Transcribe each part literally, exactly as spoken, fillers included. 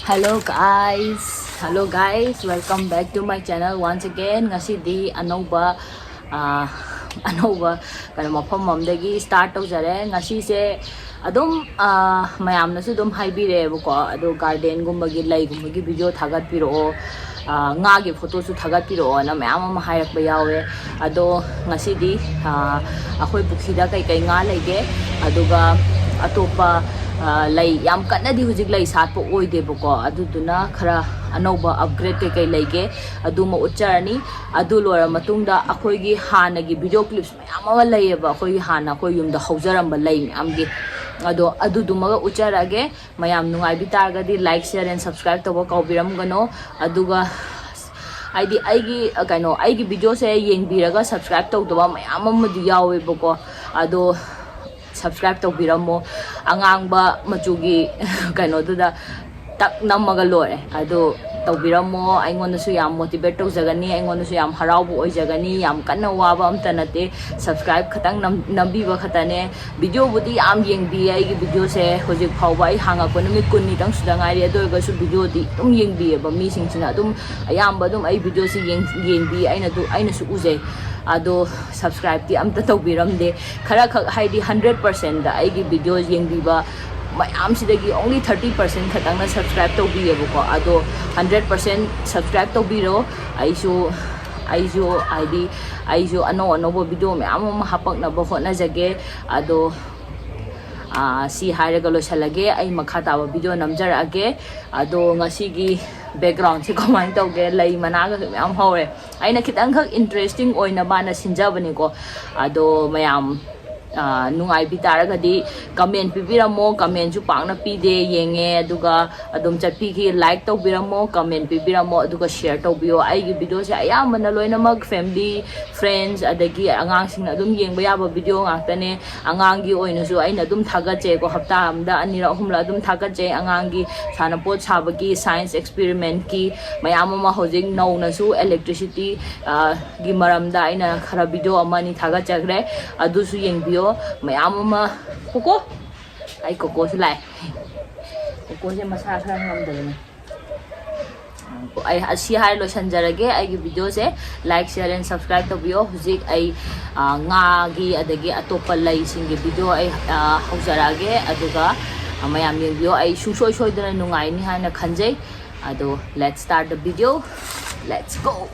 Hello guys, hello guys, welcome back to my channel once again. ꯉꯁꯤꯗꯤ ꯑꯅꯧꯕ ꯑꯥ, ꯑꯅꯧꯕ ꯀꯩꯅꯣ ꯃꯐꯝ ꯑꯃꯗꯒꯤ start ꯇꯧꯖꯔꯦ꯫ ꯉꯁꯤꯁꯦ ꯑꯗꯨꯝ ꯑꯥ, ꯃꯌꯥꯝꯅꯁꯨ ꯑꯗꯨꯝ ꯍꯥꯏꯕꯤꯔꯛꯑꯦꯕꯀꯣ, ꯑꯗꯣ garden ꯒꯨꯝꯕꯒꯤ ꯂꯩꯒꯨꯝꯕꯒꯤ video ꯊꯥꯒꯠꯄꯤꯔꯛꯑꯣ, ꯑꯥ, ꯉꯥꯒꯤ photo ꯁꯨ ꯊꯥꯒꯠꯄꯤꯔꯛꯑꯣꯅ ꯃꯌꯥꯝ ꯑꯃ ꯍꯥꯏꯔꯛꯄ ꯌꯥꯎꯋꯦ꯫ ꯑꯗꯣ ꯉꯁꯤꯗꯤ ꯑꯥ, ꯑꯩꯈꯣꯏ ꯄꯨꯈ꯭ꯔꯤꯗ ꯀꯩꯀꯩ ꯉꯥ ꯂꯩꯒꯦ, ꯑꯗꯨꯒ ꯑꯇꯣꯞꯄ ꯑꯥ, ꯂꯩ ꯌꯥꯝ ꯀꯟꯅꯗꯤ ꯍꯧꯖꯤꯛ ꯂꯩ ꯁꯥꯠꯄ ꯑꯣꯏꯗꯦꯕꯀꯣ, ꯑꯗꯨꯗꯨꯅ ꯈꯔ ꯑꯅꯧꯕ upgrade ꯀꯩꯀꯩ ꯂꯩꯒꯦ ꯑꯗꯨꯃ ꯎꯠꯆꯔꯅꯤ꯫ ꯑꯗꯨ ꯂꯣꯏꯔ ꯃꯇꯨꯡꯗ ꯑꯩꯈꯣꯏꯒꯤ ꯍꯥꯟꯅꯒꯤ video clips ꯃꯌꯥꯝ ꯑꯃ ꯂꯩꯌꯦꯕ, ꯑꯩꯈꯣꯏꯒꯤ ꯍꯥꯟꯅ ꯑꯩꯈꯣꯏ ꯌꯨꯝꯗ ꯍꯧꯖꯔꯝꯕ ꯂꯩ ꯃꯌꯥꯝꯒꯤ, ꯑꯗꯣ ꯑꯗꯨꯗꯨꯃꯒ ꯎꯠꯆꯔꯛꯑꯒꯦ꯫ ꯃꯌꯥꯝ ꯅꯨꯡꯉꯥꯏꯕꯤ ꯇꯥꯔꯒꯗꯤ like, share and subscribe ꯇꯧꯕ ꯀꯥꯎꯕꯤꯔꯝꯒꯅꯣ꯫ ꯑꯗꯨꯒ ꯍꯥꯏꯗꯤ ꯑꯩꯒꯤ ꯑ, ꯀꯩꯅꯣ, ꯑꯩꯒꯤ video ꯁꯦ ꯌꯦꯡꯕꯤꯔꯒ subscribe ꯇꯧꯗꯕ ꯃꯌꯥꯝ ꯑꯃꯗꯤ ꯌꯥꯎꯋꯦꯕꯀꯣ, ꯑꯗꯣ subscribe ꯇꯧꯕꯤꯔꯝꯃꯣ꯫ ꯑꯉꯥꯡꯕ ꯃꯆꯨꯒꯤ ꯀꯩꯅꯣꯗꯨꯗ ꯇꯛ ꯅꯝꯃꯒ ꯂꯣꯏꯔꯦ꯫ ꯑꯗꯣ ꯇꯧꯕꯤꯔꯝꯃꯣ, ꯑꯩꯉꯣꯟꯗꯁꯨ ꯌꯥꯝ motivate ꯇꯧꯖꯒꯅꯤ, ꯑꯩꯉꯣꯟꯗꯁꯨ ꯌꯥꯝ ꯍꯔꯥꯎꯕ ꯑꯣꯏꯖꯒꯅꯤ꯫ ꯌꯥꯝ ꯀꯟꯅ ꯋꯥꯕ ꯑꯝꯇ ꯅꯠꯇꯦ, subscribe ꯈꯇꯪ ꯅꯝ-, ꯅꯝꯕꯤꯕ ꯈꯛꯇꯅꯦ꯫ Video ꯕꯨꯗꯤ ꯌꯥꯝ ꯌꯦꯡꯕꯤꯌꯦ ꯑꯩꯒꯤ video ꯁꯦ, ꯍꯧꯖꯤꯛ ꯐꯥꯎꯕ ꯑꯩ ꯍꯥꯡꯉꯛꯄ ꯅꯨꯃꯤꯠ ꯀꯨꯟꯅꯤꯇꯪ ꯁꯨꯗ ꯉꯥꯏꯔꯤ, ꯑꯗꯨ ꯑꯣꯏꯔꯒꯁꯨ video ꯗꯤ ꯑꯗꯨꯝ ꯌꯦꯡꯕꯤꯌꯦꯕ ꯃꯤꯁꯤꯡꯁꯤꯅ, ꯑꯗꯨꯝ ꯑꯌꯥꯝꯕ ꯑꯗꯨꯝ ꯑꯩ video ꯁꯤ ꯌꯦꯡ-, ꯌꯦꯡꯕꯤ꯫ ꯑꯩꯅ ꯑꯗꯨ, ꯑꯩꯅꯁꯨ ꯎꯖꯩ꯫ ꯑꯗꯣ subscribe ꯇꯤ ꯑꯝꯇ ꯇꯧꯕꯤꯔꯝꯗꯦ꯫ ꯈꯔꯈꯛ, ꯍꯥꯏꯗꯤ hundred percent ꯗ ꯑꯩꯒꯤ video ꯌꯦꯡꯕꯤꯕ ꯃꯌꯥꯝꯁꯤꯗꯒꯤ only thirty percent ꯈꯛꯇꯪꯅ subscribe ꯇꯧꯕꯤꯌꯦꯕꯀꯣ꯫ ꯑꯗꯣ hundred percent subscribe ꯇꯧꯕꯤꯔꯣ꯫ ꯑꯩꯁꯨ, ꯑꯩꯁꯨ ꯍꯥꯏꯗꯤ ꯑꯩꯁꯨ ꯑꯅꯧ ꯑꯅꯧꯕ video ꯃꯌꯥꯝ ꯑꯃ ꯍꯥꯄꯛꯅꯕ ꯍꯣꯠꯅꯖꯒꯦ꯫ ꯑꯗꯣ ꯑꯥ, ꯁꯤ ꯍꯥꯏꯔꯒ ꯂꯣꯏꯁꯤꯜꯂꯒꯦ꯫ ꯑꯩ ꯃꯈꯥ ꯇꯥꯕ video ꯅꯝꯖꯔꯛꯑꯒꯦ꯫ ꯑꯗꯣ ꯉꯁꯤꯒꯤ background ꯁꯦ ꯀꯃꯥꯏꯅ ꯇꯧꯒꯦ? ꯂꯩ ꯃꯅꯥꯒꯁꯨ ꯃꯌꯥꯝ ꯍꯧꯔꯦ꯫ ꯑꯩꯅ ꯈꯤꯇꯪꯈꯛ interesting ꯑꯣꯏꯅꯕꯅ ꯁꯤꯟꯖꯕꯅꯤꯀꯣ꯫ ꯑꯗꯣ ꯃꯌꯥꯝ, ꯑꯥ, ꯅꯨꯡꯉꯥꯏꯕꯤ ꯇꯥꯔꯒꯗꯤ comment ꯄꯤꯕꯤꯔꯝꯃꯣ꯫ Comment ꯁꯨ ꯄꯥꯛꯅ ꯄꯤꯗꯦ, ꯌꯦꯡꯉꯦ꯫ ꯑꯗꯨꯒ ꯑꯗꯨꯝ ꯆꯠꯄꯤꯈꯤ꯫ Like ꯇꯧꯕꯤꯔꯝꯃꯣ, comment ꯄꯤꯕꯤꯔꯝꯃꯣ, ꯑꯗꯨꯒ share ꯇꯧꯕꯤꯌꯣ꯫ ꯑꯩꯒꯤ video ꯁꯦ ꯑꯌꯥꯝꯕꯅ ꯂꯣꯏꯅꯃꯛ family, friends, ꯑꯗꯒꯤ ꯑꯉꯥꯡꯁꯤꯡꯅ ꯑꯗꯨꯝ ꯌꯦꯡꯕ ꯌꯥꯕ video ꯉꯥꯛꯇꯅꯦ꯫ ꯑꯉꯥꯡꯒꯤ ꯑꯣꯏꯅꯁꯨ ꯑꯩꯅ ꯑꯗꯨꯝ ꯊꯥꯒꯠꯆꯩꯀꯣ, ꯍꯞꯇꯥ ꯑꯃꯗ ꯑꯅꯤꯔꯛ ꯑꯍꯨꯝꯂꯛ ꯑꯗꯨꯝ ꯊꯥꯒꯠꯆꯩ꯫ ꯑꯉꯥꯡꯒꯤ ꯁꯥꯟꯅꯄꯣꯠ ꯁꯥꯕꯒꯤ, science experiment ꯀꯤ ꯃꯌꯥꯝ ꯑꯃ, ꯍꯧꯖꯤꯛ ꯅꯧꯅꯁꯨ electricity, ꯑ, ꯒꯤ ꯃꯔꯝꯗ ꯑꯩꯅ ꯈꯔ video ꯑꯃ ꯑꯅꯤ ꯊꯥꯒꯠꯆꯈ꯭ꯔꯦ, ꯑꯗꯨꯁꯨ ꯌꯦꯡꯕꯤꯌꯣ꯫ ꯃꯌꯥꯝ ꯑꯃ, ꯀꯣꯀꯣ, ꯑꯩ ꯀꯣꯀꯣꯁꯨ ꯂꯥꯛꯑꯦ꯫ ꯀꯣꯀꯣꯁꯦ ꯃꯁꯥ ꯈꯔ ꯉꯝꯗꯕꯅꯦ꯫ ꯑꯩ ꯑꯁꯤ ꯍꯥꯏꯔ ꯂꯣꯏꯁꯤꯟꯖꯔꯒꯦ ꯑꯩꯒꯤ videoꯁꯦ꯫ Like, share and subscribe ꯇꯧꯕꯤꯌꯣ꯫ ꯍꯧꯖꯤꯛ ꯑꯩ, ꯑ, ꯉꯥꯒꯤ ꯑꯗꯒꯤ ꯑꯇꯣꯞꯄ ꯂꯩꯁꯤꯡꯒꯤ video ꯑꯩ, ꯑ, ꯍꯧꯖꯔꯛꯑꯒꯦ꯫ ꯑꯗꯨꯒ, ꯑ, ꯃꯌꯥꯝ ꯌꯦꯡꯕꯤꯌꯣ꯫ ꯑꯩ ꯁꯨꯡꯁꯣꯏ ꯁꯣꯏꯗꯅ ꯅꯨꯡꯉꯥꯏꯅꯤ ꯍꯥꯏꯅ ꯈꯟꯖꯩ꯫ ꯑꯗꯣ, let's start the video. Let's go.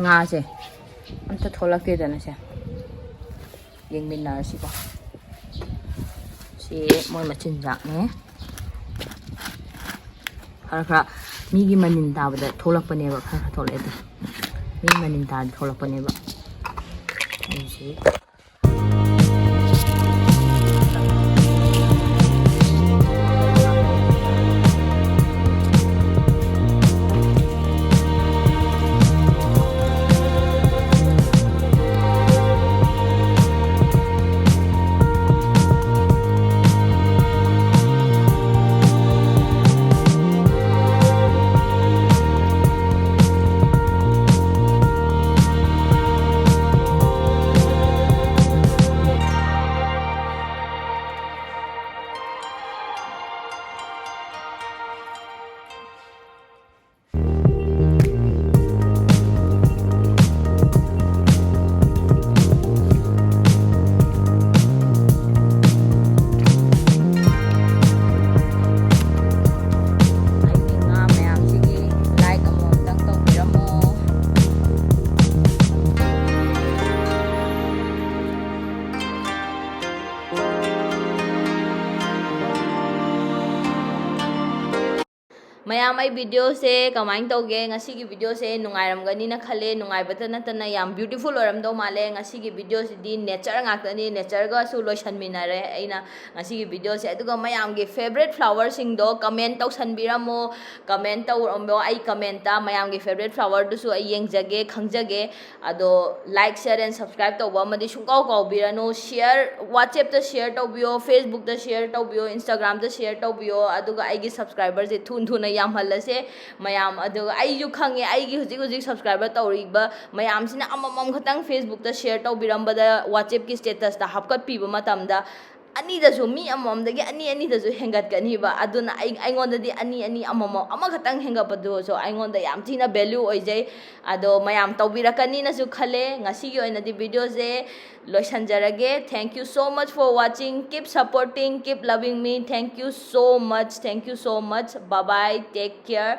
ꯉꯥꯁꯦ ꯑꯝꯇ ꯊꯣꯛꯂꯛꯇꯦꯗꯅ ꯁꯦ꯫ ꯌꯦꯡꯃꯤꯟꯅꯔꯁꯤꯀꯣ꯫ ꯁꯤ ꯃꯣꯏ ꯃꯆꯤꯟꯖꯥꯛꯅꯦ꯫ ꯈꯔ ꯈꯔ ꯃꯤꯒꯤ ꯃꯅꯤꯟ ꯇꯥꯕꯗ ꯊꯣꯛꯂꯛꯄꯅꯦꯕ꯫ ꯈꯔ ꯈꯔ ꯊꯣꯛꯂꯛꯑꯦ ꯑꯗꯣ꯫ ꯃꯤ ꯃꯅꯤꯟ ꯇꯥꯕꯗ ꯊꯣꯛꯂꯛꯄꯅꯦꯕ꯫ ꯑꯩꯁꯤ ꯑꯩꯒꯤ ꯉꯥ ꯃꯌꯥꯝꯁꯤꯒꯤ like ꯑꯃꯃꯝꯇꯪ ꯇꯧꯕꯤꯔꯝꯃꯣ꯫ ꯃꯌꯥꯝ, ꯑꯩ videoꯁꯦ ꯀꯃꯥꯏꯅ ꯇꯧꯒꯦ? ꯉꯁꯤꯒꯤ videoꯁꯦ ꯅꯨꯡꯉꯥꯏꯔꯝꯒꯅꯤꯅ ꯈꯜꯂꯦ꯫ ꯅꯨꯡꯉꯥꯏꯕꯇ ꯅꯠꯇꯅ ꯌꯥꯝ beautiful ꯑꯣꯏꯔꯝꯗꯧ ꯃꯥꯜꯂꯦ꯫ ꯉꯁꯤꯒꯤ videoꯁꯤꯗꯤ nature ꯉꯥꯛꯇꯅꯤ, natureꯒꯁꯨ ꯂꯣꯏꯁꯟꯃꯤꯟꯅꯔꯦ ꯑꯩꯅ ꯉꯁꯤꯒꯤ videoꯁꯦ꯫ ꯑꯗꯨꯒ ꯃꯌꯥꯝꯒꯤ favourite flowerꯁꯤꯡꯗꯣ comment ꯇꯧꯁꯟꯕꯤꯔꯝꯃꯣ꯫ Comment ꯇꯧꯔꯝꯃꯣ꯫ ꯑꯩ commentꯇ ꯃꯌꯥꯝꯒꯤ favourite flowerꯗꯨꯁꯨ ꯑꯩ ꯌꯦꯡꯖꯒꯦ, ꯈꯪꯖꯒꯦ꯫ ꯑꯗꯣ like, share and subscribe ꯇꯧꯕ ꯑꯃꯗꯤ ꯁꯨꯡꯀꯥꯎ ꯀꯥꯎꯕꯤꯔꯅꯨ꯫ Share, WhatsAppꯇ share ꯇꯧꯕꯤꯌꯣ, Facebookꯇ share ꯇꯧꯕꯤꯌꯣ, Instagramꯗ share ꯇꯧꯕꯤꯌꯣ꯫ ꯑꯗꯨꯒ ꯑꯩꯒꯤ subscriberꯁꯦ ꯊꯨ ꯊꯨꯅ ꯌꯥꯝꯍꯜꯂꯁꯦ ꯃꯌꯥꯝ꯫ ꯑꯗꯨꯒ ꯑꯩꯁꯨ ꯈꯪꯉꯦ, ꯑꯩꯒꯤ ꯍꯧꯖꯤꯛ ꯍꯧꯖꯤꯛ subscriber ꯇꯧꯔꯤꯕ ꯃꯌꯥꯝꯁꯤꯅ ꯑꯃꯃꯝ ꯈꯛꯇꯪ Facebookꯇ share ꯇꯧꯕꯤꯔꯝꯕꯗ, WhatsAppꯀꯤ statusꯇ ꯍꯥꯞꯀꯠꯄꯤꯕ ꯃꯇꯝꯗ ꯑꯅꯤꯗꯁꯨ, ꯃꯤ ꯑꯃꯃꯝꯗꯒꯤ ꯑꯅꯤ ꯑꯅꯤꯗꯁꯨ ꯍꯦꯟꯒꯠꯀꯅꯤꯕ꯫ ꯑꯗꯨꯅ ꯑꯩ, ꯑꯩꯉꯣꯟꯗꯗꯤ ꯑꯅꯤ ꯑꯅꯤ, ꯑꯃꯃꯝ, ꯑꯃꯈꯛꯇꯪ ꯍꯦꯟꯒꯠꯄꯗꯨꯁꯨ ꯑꯩꯉꯣꯟꯗ ꯌꯥꯝ ꯊꯤꯅ value ꯑꯣꯏꯖꯩ꯫ ꯑꯗꯣ ꯃꯌꯥꯝ ꯇꯧꯕꯤꯔꯛꯀꯅꯤꯅꯁꯨ ꯈꯜꯂꯦ꯫ ꯉꯁꯤꯒꯤ ꯑꯣꯏꯅꯗꯤ videoꯁꯦ ꯂꯣꯏꯁꯟꯖꯔꯒꯦ꯫ Thank you so much for watching. Keep supporting, keep loving me. Thank you so much. Thank you so much. Bye bye. Take care.